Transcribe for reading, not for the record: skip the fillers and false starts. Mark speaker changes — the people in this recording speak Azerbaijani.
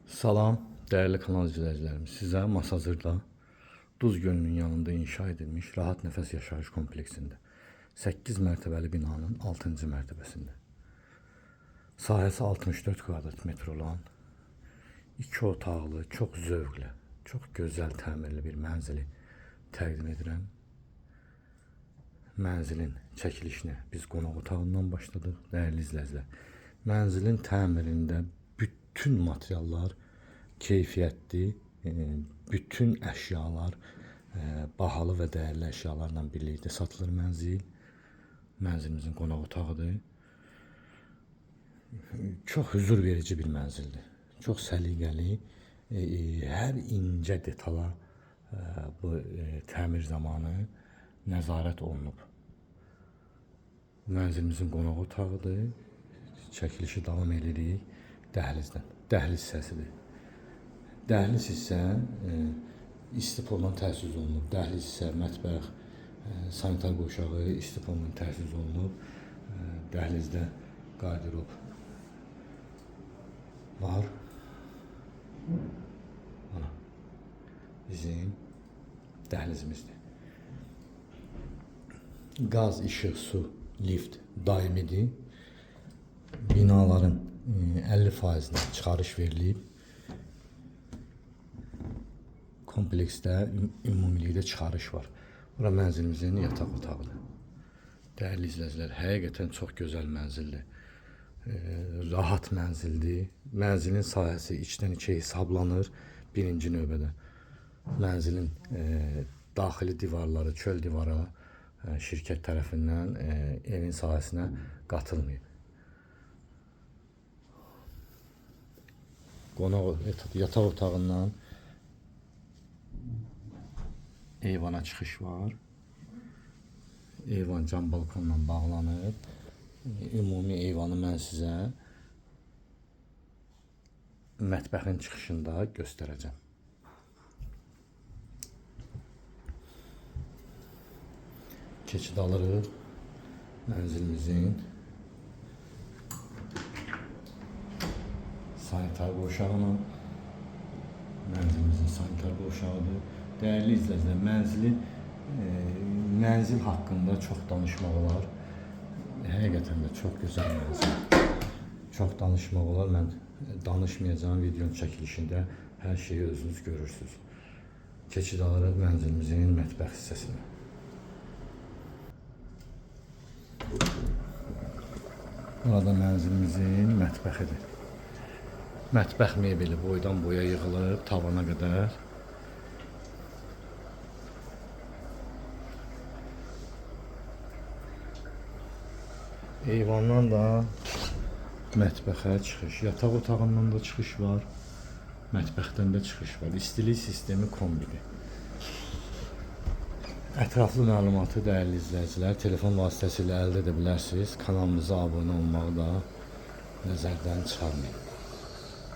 Speaker 1: Salam, dəyərli kanal izləyicilərimiz. Sizə Masazırda Duz Gölünün yanında inşa edilmiş Rahat Nəfəs yaşayış kompleksində 8 mərtəbəli binanın 6-cı mərtəbəsində sahəsi 64 kvadrat metr olan 2 otaqlı, çox zövqlü, çox gözəl təmirli bir mənzili təqdim edirəm. Mənzilin çəkilişini biz qonaq otağından başladıq, dəyərli izləyicilər. Mənzilin təmirində bütün materiallar keyfiyyətli, bütün əşyalar bahalı və dəyərli əşyalarla birlikdə satılır mənzil. Mənzilimizin qonaq otağıdır. Çox huzur verici bir mənzildir. Çox səliqəli, hər incə detala bu təmir zamanı nəzarət olunub. Mənzilimizin qonaq otağıdır. Çəkilişi davam edirik dəhlizdən. Dəhliz hissəsidir. Dəhliz hissə istipolla təchiz olunub. Dəhliz hissə, mətbəx, sanitar qovşağı istipolla təchiz olunub. Dəhlizdə qardırob var. Ana, bizim dəhlizimizdir. Qaz, işıq, su, lift daimidir. Binaların 50%-nə çıxarış verilib. Kompleksdə ümumilikdə çıxarış var. Bura mənzilimizin yataq otağıdır. Dəyərli izləyicilər, həqiqətən çox gözəl mənzildir. Rahat mənzildir. Mənzilin sahəsi içdən içə hesablanır birinci növbədə. Mənzilin daxili divarları, çöl divara şirkət tərəfindən evin sahəsinə qatılmayıb. Qonaq yataq otağından eyvana çıxış var. Eyvan cam balkonla bağlanıb. Ümumi eyvanı mən sizə mətbəxin çıxışında göstərəcəm. Keçid alırıq mənzilimizin sanitar qovşağına. Mənzilimizin sanitar qovşağıdır. Dəyərli izləyicilər, mənzil haqqında çox danışmaq olar. Həqiqətən də çox gözəl mənzil. Çox danışmaq olar. Mən danışmayacağım, videonun çəkilişində hər şeyi özünüz görürsünüz. Keçid alırıq mənzilimizin mətbəx hissəsinə. Burada mənzilimizin mətbəxidir. Mətbəx mebeli boydan boya yığılıb tavana qədər. Eyvandan da mətbəxə çıxış, yataq otağından da çıxış var, mətbəxdən də çıxış var. İstilik sistemi kombidir. Ətraflı məlumatı dəyərli izləyicilər telefon vasitəsilə əldə edə bilərsiniz. Kanalımıza abunə olmağı da nəzərdən çıxarmayın.